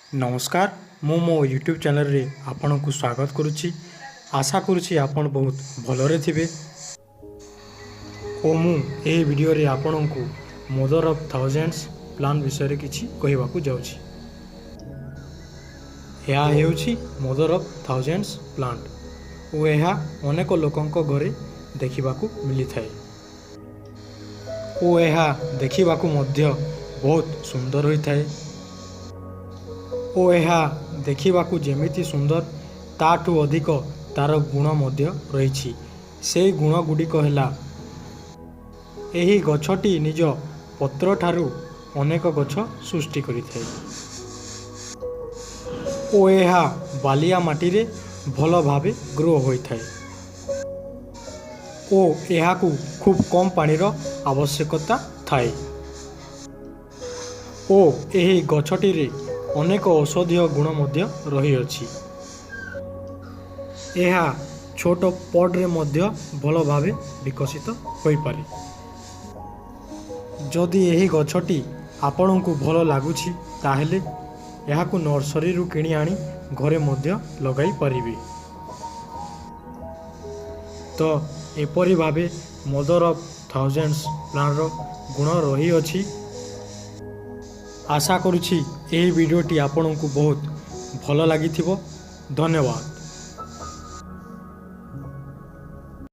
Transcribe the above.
ନମସ୍କାର, ମୁଁ ମୋ ୟୁଟ୍ୟୁବ୍ ଚ୍ୟାନେଲରେ ଆପଣଙ୍କୁ ସ୍ୱାଗତ କରୁଛି। ଆଶା କରୁଛି ଆପଣ ବହୁତ ଭଲରେ ଥିବେ ଓ ମୁଁ ଏହି ଭିଡ଼ିଓରେ ଆପଣଙ୍କୁ ମଦର ଅଫ୍ ଥାଉଜେଣ୍ଡସ୍ ପ୍ଲାଣ୍ଟ ବିଷୟରେ କିଛି କହିବାକୁ ଯାଉଛି। ଏହା ହେଉଛି ମଦର ଅଫ୍ ଥାଉଜେଣ୍ଡସ୍ ପ୍ଲାଣ୍ଟ ଓ ଏହା ଅନେକ ଲୋକଙ୍କ ଘରେ ଦେଖିବାକୁ ମିଳିଥାଏ ଓ ଏହା ଦେଖିବାକୁ ମଧ୍ୟ ବହୁତ ସୁନ୍ଦର ହୋଇଥାଏ ଓ ଏହା ଦେଖିବାକୁ ଯେମିତି ସୁନ୍ଦର, ତାଠୁ ଅଧିକ ତା'ର ଗୁଣ ମଧ୍ୟ ରହିଛି। ସେଇ ଗୁଣ ଗୁଡ଼ିକ ହେଲା, ଏହି ଗଛଟି ନିଜ ପତ୍ରଠାରୁ ଅନେକ ଗଛ ସୃଷ୍ଟି କରିଥାଏ ଓ ଏହା ବାଲିଆ ମାଟିରେ ଭଲ ଭାବେ ଗ୍ରୋ ହୋଇଥାଏ ଓ ଏହାକୁ ଖୁବ୍ କମ୍ ପାଣିର ଆବଶ୍ୟକତା ଥାଏ ଓ ଏହି ଗଛଟିରେ ଅନେକ ଔଷଧୀୟ ଗୁଣ ମଧ୍ୟ ରହିଅଛି। ଏହା ଛୋଟ ପଟ୍ରେ ମଧ୍ୟ ଭଲ ଭାବେ ବିକଶିତ ହୋଇପାରେ। ଯଦି ଏହି ଗଛଟି ଆପଣଙ୍କୁ ଭଲ ଲାଗୁଛି, ତାହେଲେ ଏହାକୁ ନର୍ସରୀରୁ କିଣି ଆଣି ଘରେ ମଧ୍ୟ ଲଗାଇ ପାରିବେ। ତ ଏପରି ଭାବେ ମଦର ଅଫ୍ ଥାଉଜେଣ୍ଡସ୍ ପ୍ଲାଣ୍ଟର ଗୁଣ ରହିଅଛି। ଆଶା କରୁଛି ଏହି ଭିଡ଼ିଓଟି ଆପଣଙ୍କୁ ବହୁତ ଭଲ ଲାଗିଥିବ। ଧନ୍ୟବାଦ।